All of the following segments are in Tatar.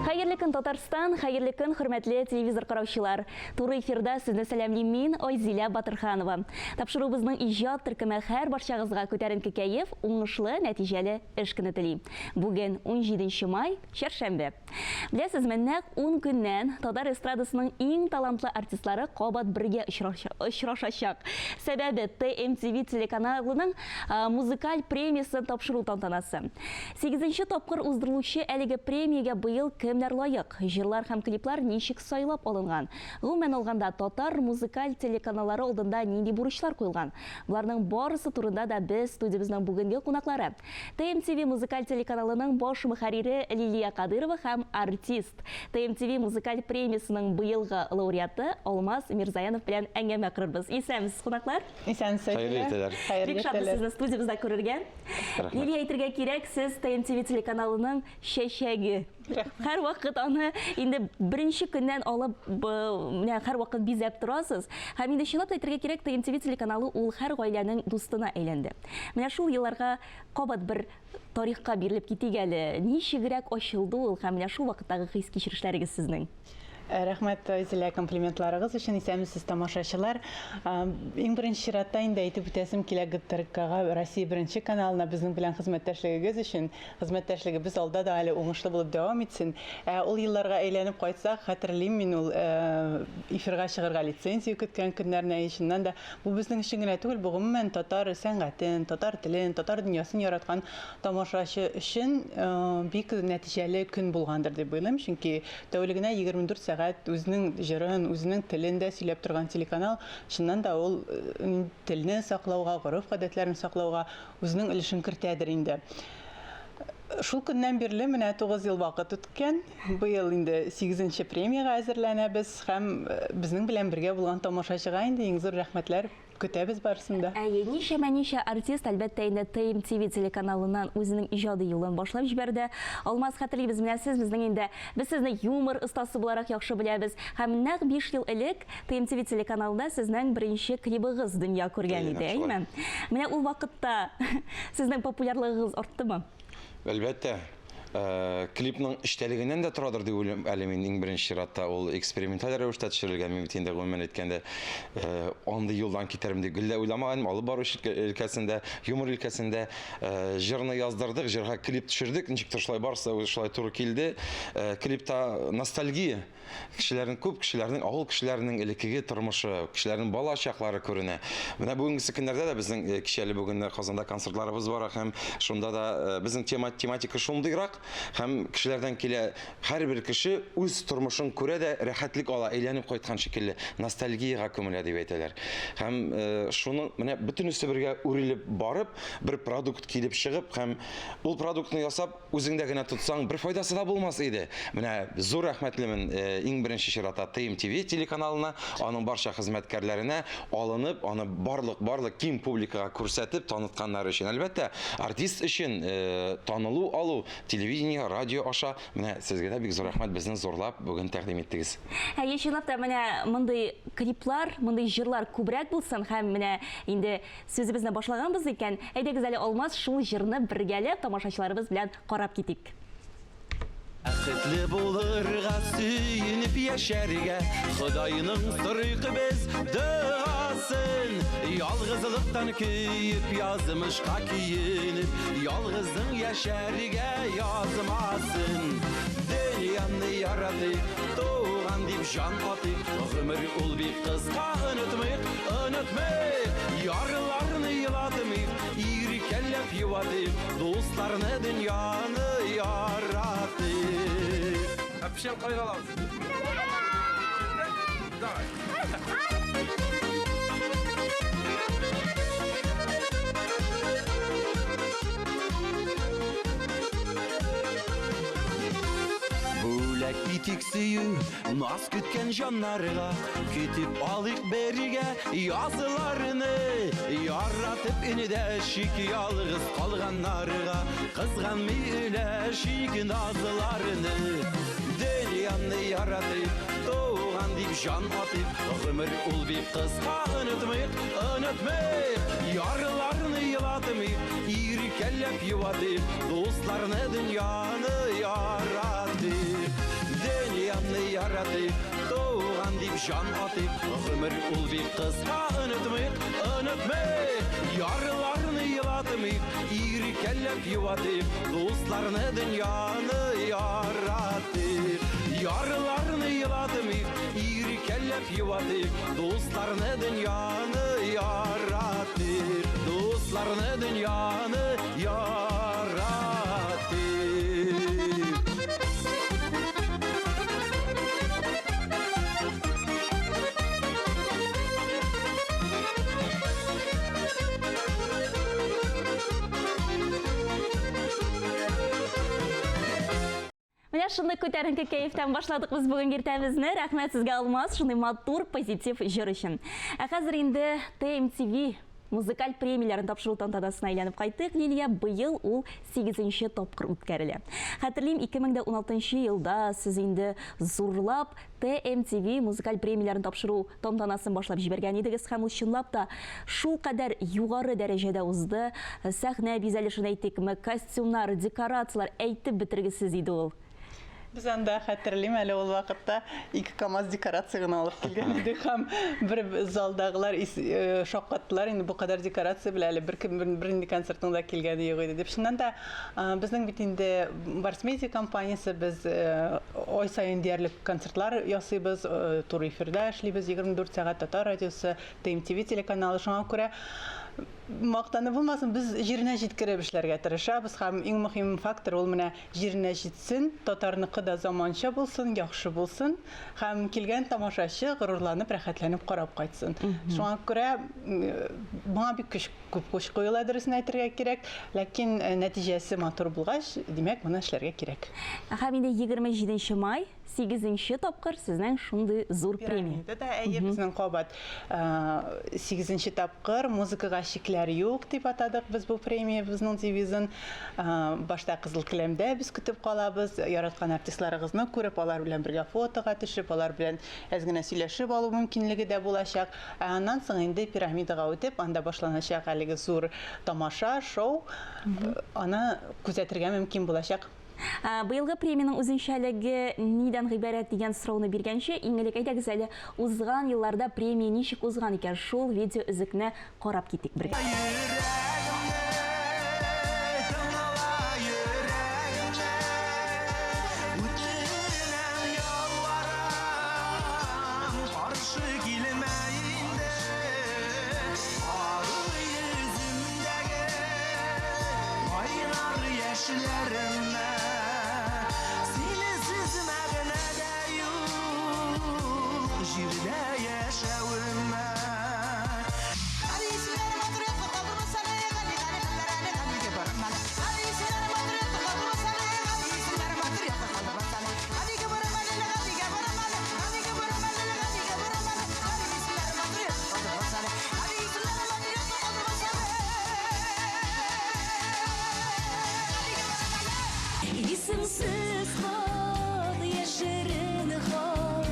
Хәерле көн, Татарстан, хәерле көн, хөрмәтле телевизор караучылар. Туры эфирда сезне сәламлим мин, Айзилә Батырханова. Тапшыруыбызның иҗат төркеме һәр барчагызга күтәренке кәеф, уңышлы, нәтиҗәле эш көне тели. Бүген 17 май, чәршәмбе. Беләсезме, нәкъ ун көннән татар эстрадасының иң талантлы артистлары кабат бергә очрашачак. Сәбәбе, TMTV телеканалының музыкаль премиясен тапшыру тантанасы. Сигезенче тапкыр уздырылучы әлеге премиягә быел кемнәр лаек? Җырлар һәм клиплар ничек сайлап алынган? Гомумән алганда, татар музыкаль телеканаллары алдында нинди бурычлар куелган? Боларның барысы турында да без студиябезнең бүгенге кунаклары, ТМТВ музыкаль телеканалының баш мөхәррире Лилия Кадырова һәм артист, ТМТВ музыкаль премиясенең быелгы лауреаты Алмаз Мирзаянов белән әңгәмә корырбыз. Исәнмесез, кунаклар! Исәнсез, Хәерле иртәләр. Бик шатбыз сезне студиябездә күрергә. Лилия, әйтергә кирәк, сез ТМТВ телеканалының чәчәге. Һәрвакыт аны инде беренче көннән алып менә һәрвакыт бизәп торасыз. Һәм инде чынлап та әйтергә кирәк, ТМТВ телеканалы ул һәр гаиләнең дустына әйләнде. Менә шул елларга кабат бер тарихка бирелеп китик әле. Ничегрәк ачылды ул һәм менә шул вакыттагы хис-кичерешләрегез сезнең? Рәхмәт, Айзилә, комплиментларыгыз өчен. Исәнмесез, тамашачылар. Иң беренче чиратта инде әйтеп үтәсем килә ГТРКга, Россия беренче каналына безнең белән хезмәттәшлегегез өчен. Хезмәттәшлегебез алда да әле уңышлы булып дәвам итсен. Ә ул елларга әйләнеп кайтсак, хәтерлим мин ул эфирга чыгарга лицензия көткән көннәрне. Чыннан да, бу безнең өчен генә түгел, бу гомумән татар сәнгатен, татар телен, татар дөньясын яраткан тамашачы өчен бик нәтиҗәле көн булгандыр дип уйлыйм. Чөнки тәүлегенә 24 сәгать үзенең җырын, үзенең телен дә сөйләп торган телеканал, чыннан да ул телне саклауга, гореф-гадәтләрне саклауга үзенең өлешен кертәдер инде. Шул көннән бирле менә 9 ел вакыт үткән. Быел инде 8 премиягә әзерләнәбез һәм безнең белән бергә булган тамашачыга инде иң зур рәхмәтләр. Көтәбез барысын да. Әйе, ничәмә-ничә артист, әлбәттә инде, ТМТV телеканалыннан үзенең иҗади юлын башлап җибәрде. Алмаз, хәтерлибез, менә сез безнең инде, без сезне юмор остасы буларак яхшы беләбез. Һәм нәкъ биш ел элек ТМТV телеканалында сезнең беренче клибыгыз дөнья күргән иде, әйеме? Менә ул вакытта сезнең популярлыгыгыз арттымы? Әлбәттә. Клипның эчтәлегеннән дә торадыр дип уйлыйм әле мин иң беренче чиратта. Ул эксперименталь рәвештә төшерелгән. Мин бит инде гомумән әйткәндә, андый юлдан китәрмен дип гел дә уйламаган идем. Алып бару өлкәсендә, юмор өлкәсендә җырны яздырдык, җырга клип төшердек. Ничектер шулай барысы да шулай туры килде. Клипта ностальгия. Кешеләрнең, күп кешеләрнең, авыл кешеләренең элеккеге тормышы, кешеләрнең бала чаклары күренә. Менә бүгенгесе көннәрдә дә безнең кичә әле бүген Казанда концертларыбыз бара һәм шунда да безнең тема тематика шундыйрак һәм кешеләрдән килә һәрбер кеше үз тормышын күрә дә рәхәтлек ала, әйләнеп кайткан шикелле, ностальгиягә күмелә дип әйтәләр. Һәм шуның менә бөтенесе бергә үрелеп барып, бер продукт килеп чыгып һәм ул продуктны ясап Үзеңдә генә тотсаң, бер файдасы да булмас иде. Менә зур рәхмәтлемен иң беренче чиратта ТМТВ телеканалына, аның барча хезмәткәрләренә, алынып, аны барлык, барлык киң публикага күрсәтеп, танытканнары өчен. Әлбәттә, артист өчен танылу алу телевидение, радио аша. Менә сезгә дә бик зур рәхмәт, безне зурлап бүген тәкъдим иттегез. Әйе, чынлап та, менә мондый клиплар, мондый җырлар күбрәк булсын һәм менә инде Сүзебезне башлаганбыз икән, әйдәгез әле Алмаз шул җырны бергәләп тамашачыларыбыз белән карап китик. Бәхетле булырга, сөенеп яшәргә, Ходайның сорыйк без догасын. Ялгызлыктан көеп, язмышка көенеп, Ялгызың яшәргә язмасын. Дөньяны яратыйк, туган дип җан атыйк, Гомер ул бик кыска, онытмыйк, Онытмыйк, ярларны елатмыйк, Иркәләп юатыйк, дусларны, дөньяны яратыйк. Ә печән кайда алабыз? Давай. Бүләк итик сөю, наз көткән җаннарга, Көтеп алыйк бергә язларны, Яратып эндәшик ялгыз калганнарга, Кызганмый өләшик назларны. Дөньяны яратыйк, туган дип җан атыйк, Гомер ул бик кыска, онытмыйк, онытмыйк. Ярларны елатмыйк, иркәләп юатыйк, Дусларны, дөньяны яратыйк. яратыйк, туган дип җан атыйк. Гомер ул бик кыска, онытмыйк, онытмыйк. Ярларны елатмыйк, иркәләп юатыйк, дусларны, дөньяны яратыйк. Ярларны елатмыйк, иркәләп юатыйк, дусларны, дөньяны яратыйк. Дусларны, дөньяны яратыйк. Менә шундый күтәренке кәефтән башладык без бүген иртәбезне. Рәхмәт сезгә, Алмаз, шундый матур, позитив җыр өчен. Ә хәзер инде ТМТВ музыкаль премияләрен тапшыру тантанасына әйләнеп кайттык. Лилия, быел ул 8 тапкыр үткәрелә. Хәтерлим, 2016 елда сез инде зурлап ТМТВ музыкаль премияләрен тапшыру тантанасын башлап җибәргән идегез һәм ул чынлап та шулкадәр югары дәрәҗәдә узды. Сәхнә бизәлешен әйтикме, костюмнар, декорацияләр әйтеп бетергесез иде ул. Без анда, хәтерлим әле, ул вакытта ике КАМАЗ декорация гына алып килгән идек һәм бер залдагылар э, шаккаттылар инде бу кадәр декорация белән әле беркем бернинди концертның да килгәне юк иде дип. Чыннан да безнең бит инде Барс Медиа компаниясе без э, ай саен диярлек концертлар ясыйбыз, э, туры эфирда эшлибез, 24 сәгать Татар радиосы, ТМТВ телеканалы. Шуңа күрә мактанып булмасын, без җиренә җиткереп эшләргә тырышабыз һәм иң мөһим фактор ул менә җиренә җитсен, татарныкы да заманча булсын, яхшы булсын һәм килгән тамашачы горурланып, рәхәтләнеп карап кайтсын. Шуңа күрә моңа бик көч күп көч куела, дөресен әйтергә кирәк, ләкин э, нәтиҗәсе матур булгач, димәк, моны эшләргә кирәк. Һәм инде 27 май, 8 тапкыр сезнең шундый зур премия. Пирамида да, әйе, безнең кабат 8 тапкыр музыкага чикләр юк дип атадык без бу премиябезнең девизын. Башта кызыл келәмдә без көтеп калабыз, яраткан артистларыгызны күреп, алар белән бергә фотога төшеп, алар белән әз генә сөйләшеп алу мөмкинлеге дә булачак. Ә аннан соң инде пирамидага үтеп, анда башланачак әлеге зур тамаша, шоу, аны күзәтергә мөмкин булачак. Быелгы премиянең үзенчәлеге нидән гыйбарәт дигән сорауны биргәнче, иң элек әйдәгез әле узган елларда премия ничек узган икән, шул видеоөзекне карап китик бергә. Исемсез хат, яшерен хат,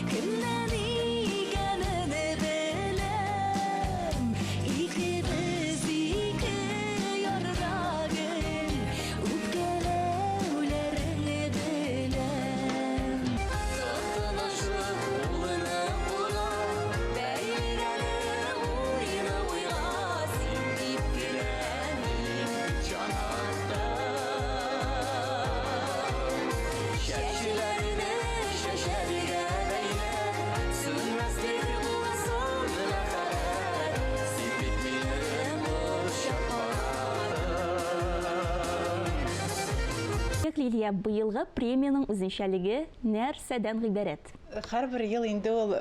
кемнән икәнен беләм. Икебез ике ярда гел үпкәләүләреңне беләм. Тынычлык кулны урап, бәйләгәнем уйны уйга син дип кенә мин җан Чәчләрне чәчәргә бәйләп, сүнмәслек булсын мәхәббәт. Син бит минем борчакларым. Лилия, быелгы премиянең үзенчәлеге нәрсәдән гыйбарәт? Һәрбер ел инде ул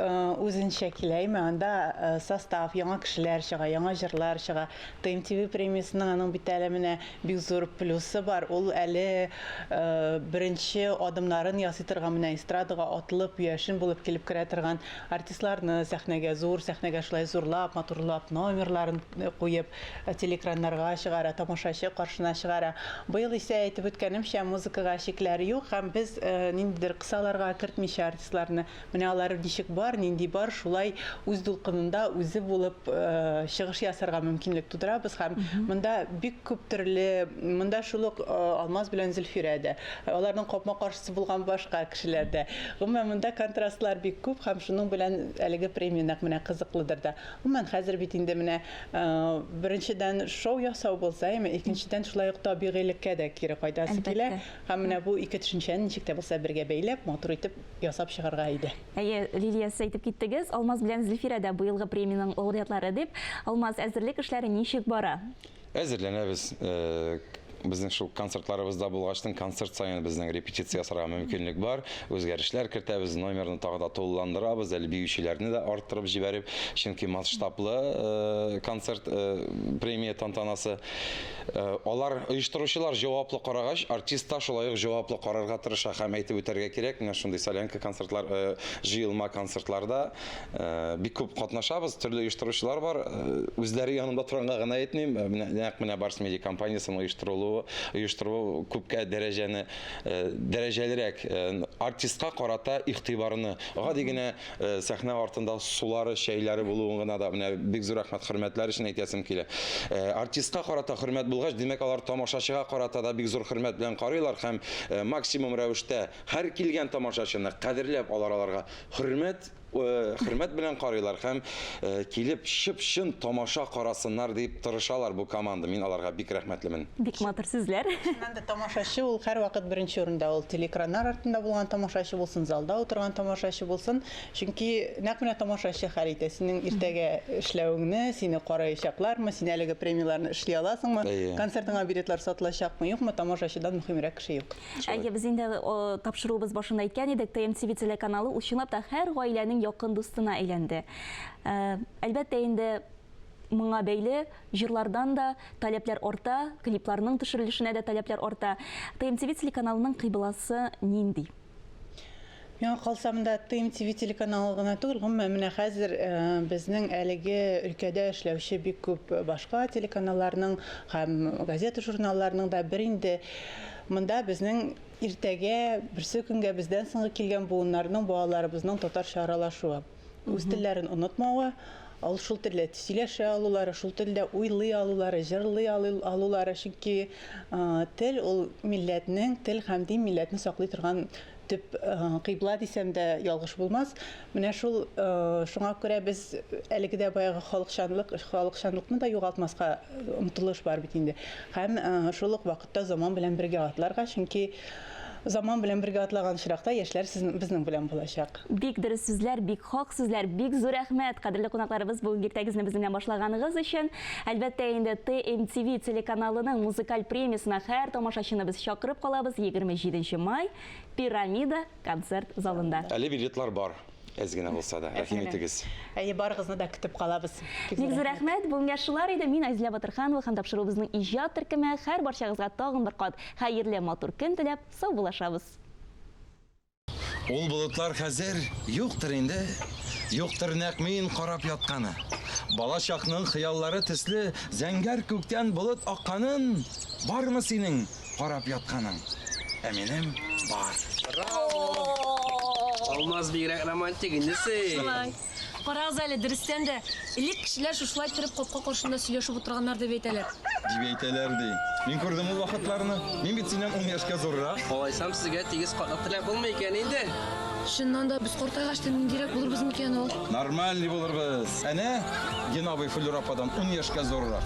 үзенчә килә, әйме, анда состав, яңа кешеләр чыга, яңа җырлар чыга. ТМТВ премиясенең аның бит әле менә бик зур плюсы бар. Ул әле беренче адымнарын ясый торган, менә эстрадага атылып, яшен булып килеп керә торган артистларны сәхнәгә, зур сәхнәгә шулай зурлап, матурлап номерларын куеп, телеэкраннарга чыгара, тамашачы каршына чыгара. Быел исә, әйтеп үткәнемчә, музыкага чикләр юк һәм без ниндидер кысаларга кертмичә артистларны. аларны. Менә алар ничек бар, нинди бар, шулай үз дулкынында үзе булып чыгыш ясарга мөмкинлек тудырабыз һәм монда бик күп төрле, монда шул ук Алмаз белән Зөлфирә дә, аларның капма-каршысы булган башка кешеләр дә. Гомумән, монда контрастлар бик күп һәм шуның белән әлеге премия нәкъ менә кызыклыдыр да. Гомумән, хәзер бит инде менә беренчедән шоу ясау булса, әмма икенчедән шулай ук табигыйлеккә дә кире кайтасы килә. Һәм менә бу ике төшенчәне ничек тә булса бергә бәйләп, матур итеп ясап чыгарга иде. Әйе, Лилия, сез әйтеп киттегез, Алмаз белән Зөлфирә дә быелгы премиянең лауреатлары дип. Алмаз, әзерлек эшләре ничек бара? Әзерләнәбез. Безнең шул концертларыбызда булгачтын, концерт саен безнең репетиция ясарга мөмкинлек бар. Үзгәрешләр кертәбез, номерны тагы да тулыландырабыз, әле биючеләрне дә арттырып җибәреп, чөнки масштаблы концерт, премия тантанасы. Алар, оештыручылар җаваплы карагач, артист та шулай ук җаваплы карарга тырыша һәм әйтеп үтәргә кирәк, менә шундый солянка концертлар, җыелма концертларда бик күп катнашабыз, төрле оештыручылар бар. Үзләре янында торганга гына әйтмим, менә нәкъ менә Барс Медиа компаниясенең оештырылуы, оештыруы күпкә дәрәҗәне, дәрәҗәлерәк артистка карата игътибарны, гади генә Сәхнә артында сулары, чәйләре булуын гына да менә бик зур рәхмәт, хөрмәтләр өчен әйтәсем килә. Артистка карата хөрмәт булгач, димәк, алар тамашачыга карата да бик зур хөрмәт белән карыйлар һәм максимум рәвештә һәр килгән тамашачыны кадерләп алар аларга хөрмәт хөрмәт белән карыйлар һәм килеп чып-чын тамаша карасыннар дип тырышалар бу команда. Мин аларга бик рәхмәтлемен. Бик матур сүзләр. Чыннан да тамашачы ул һәрвакыт беренче урында. Ул телеэкраннар артында булган тамашачы булсын, залда утырган тамашачы булсын. Чөнки нәкъ менә тамашачы хәл итә синең иртәгә эшләвеңне, сине караячаклармы, син әлеге премияләрне эшли аласыңмы, концертыңа билетлар сатылачакмы, юкмы, тамашачыдан мөһимрәк кеше юк. Әйе, без инде тапшыруыбыз башында әйткән идек, ТМТВ телеканалы ул чынлап та һәр гаиләнең якын дустына әйләнде. Әлбәттә инде, моңа бәйле җырлардан да таләпләр арта, клипларның төшерелешенә дә таләпләр арта. ТМТВ телеканалының кыйбласы нинди? Миңа калса, монда ТМТВ телеканалы гына түгел, гомумән, менә хәзер безнең әлеге өлкәдә эшләүче бик күп башка телеканалларның һәм газета-журналларның да бер инде монда безнең иртәгә, берсе көнгә бездән соңгы килгән буыннарның, балаларыбызның татарча аралашуы. Үз телләрен онытмавы, ул шул телдә сөйләшә алулары, шул телдә уйлый алулары, җырлый алулары, чөнки тел ул милләтнең, тел һәм дин милләтне саклый торган төп кыйбла дисәм дә ялгыш булмас. Менә шул шуңа күрә без әлеге дә баягы халыкчанлык, халыкчанлыкны да югалтмаска омтылыш бар бит инде. Һәм шул ук вакытта заман белән бергә атларга, чөнки Заман белән бергә атлаган очракта яшьләр сезнең, безнең белән булачак. Бик дөрес сүзләр, бик хак сүзләр, бик зур рәхмәт, кадерле кунакларыбыз, бүгенге иртәгезне безнең белән башлаганыгыз өчен. Әлбәттә инде, TMTV телеканалының музыкаль премиясенә һәр тамашачыны без чакырып калабыз 27 нче май, Пирамида концерт залында. Әле билетлар бар. Әз генә булса да, рәхим итегез. Әйе, барыгызны да көтеп калабыз. Бик зур рәхмәт. Бүгенгә шулар иде. Мин Айзилә Батырханова һәм тапшыруыбызның иҗат төркеме һәр барчагызга тагын бер кат хәерле, матур көн теләп, саубуллашабыз. Ул болытлар хәзер юктыр инде, Юктыр нәкъ мин карап ятканы. Бала чакның хыяллары төсле Зәңгәр күктән болыт акканын Бармы синең Карап ятканың. Ә минем бар. Браво! Алмаз бигрәк романтик инде син. Шулай. Карагыз әле, дөрестән дә, элек кешеләр шушылай торып капка каршында сөйләшеп утырганнар дип әйтәләр. Дип әйтәләр ди. Мин күрдем ул вакытларны. Мин бит синнән ун яшькә зуррак. Алайсам сезгә тигез картлык теләп булмый икән инде. Чыннан да, без картайгач та ниндирәк булырбыз микән ул? Нормальный булырбыз. Әнә, Гена абый Флюра ападан ун яшькә зуррак.